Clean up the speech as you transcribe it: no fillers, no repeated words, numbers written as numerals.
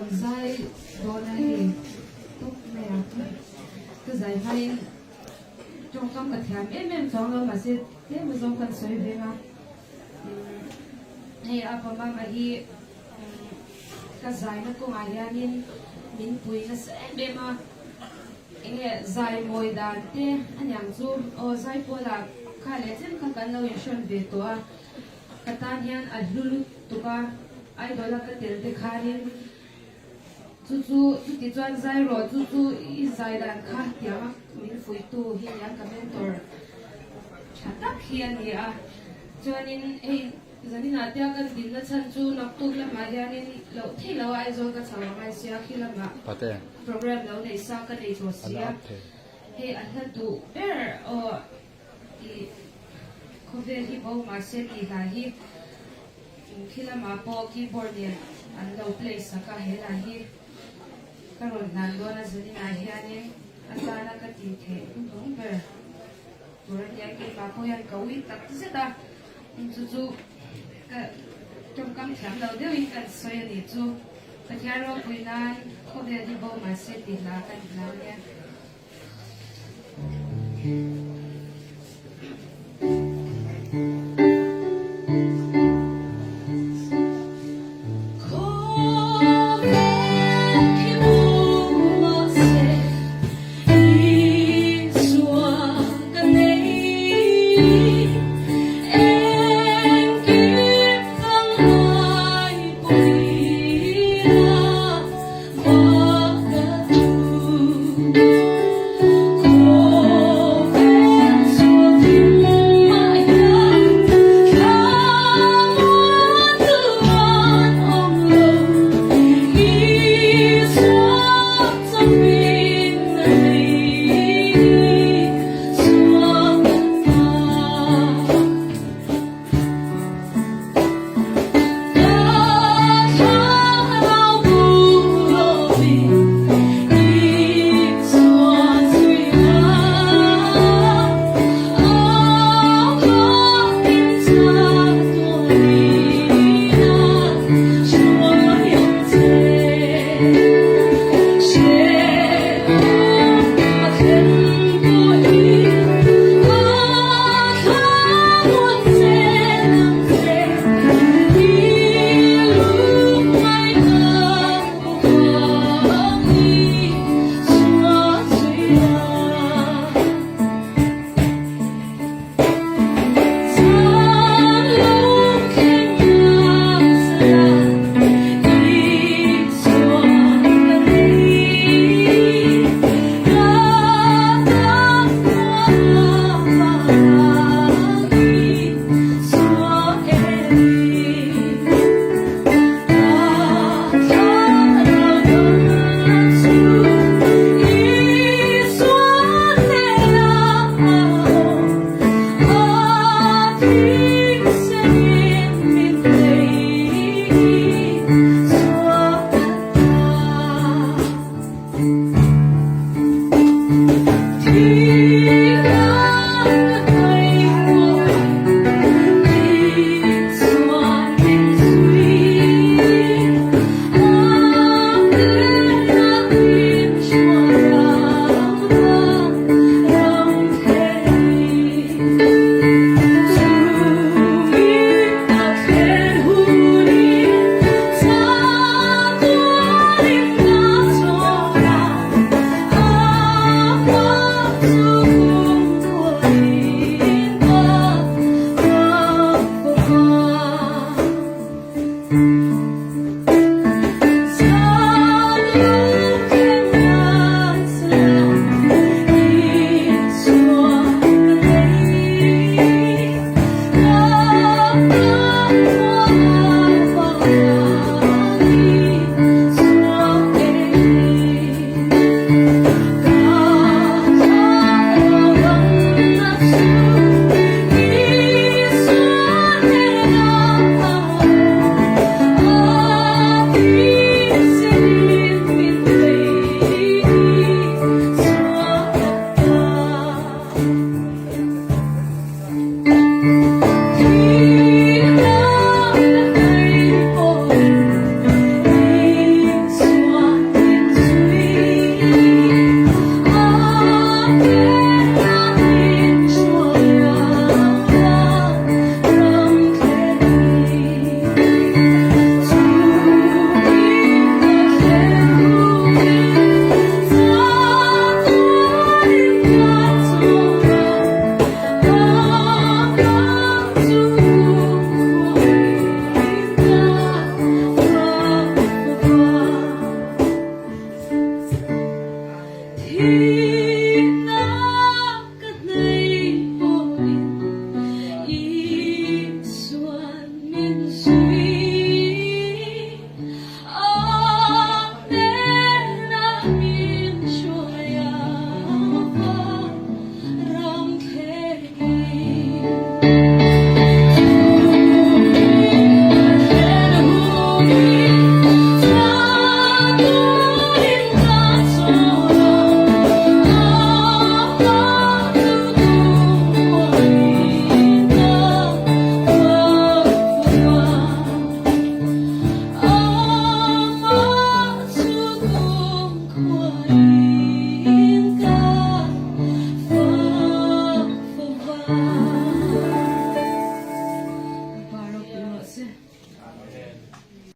rawn zai dawn a hei tawp mai a, ka zai hmain tawngkam ka thiam em em chuang lo mahse tlem azawng kan sawi veng a, hei a pa mama hi ka zaina kawngah hianin min pui nasa em em a, enge zai mawi dan te aniang chu aw zai pawlah kha leh tlem kha kan lo inhrawn ve tawh a. Ka tan hian a hlu lutuk a, idol a ka tel te khanin chu chu chuti chuan zai rawh chu chu i zai dan kha tiang a min fuihtu hi nia ka mentor tha tak hi a ni a. Chuanin hei zaninah tia kan dinna chhan chu naktuk lamah hianin loh theih loh a Aizawl ka chho ang ngai sia khi lamah program lo neih sa ka nei tawh si a, hei a hla duh ber aw. I khawvel hi bo mahse tih hla hi khi lamah pawh keyboard nen an lo play sak a, he hla hi ka rawn hlan dawn a zaninah hianin a tana ka tih theih hnuhnung ber tur a nia, keimah pawh hian ka ui tak zet a, chu chu ka tawngkam thiam lo deuhin kan sawi a nih chu, Pathian ropui nan khawvel hi bo mahse tih hla kan hlan nia.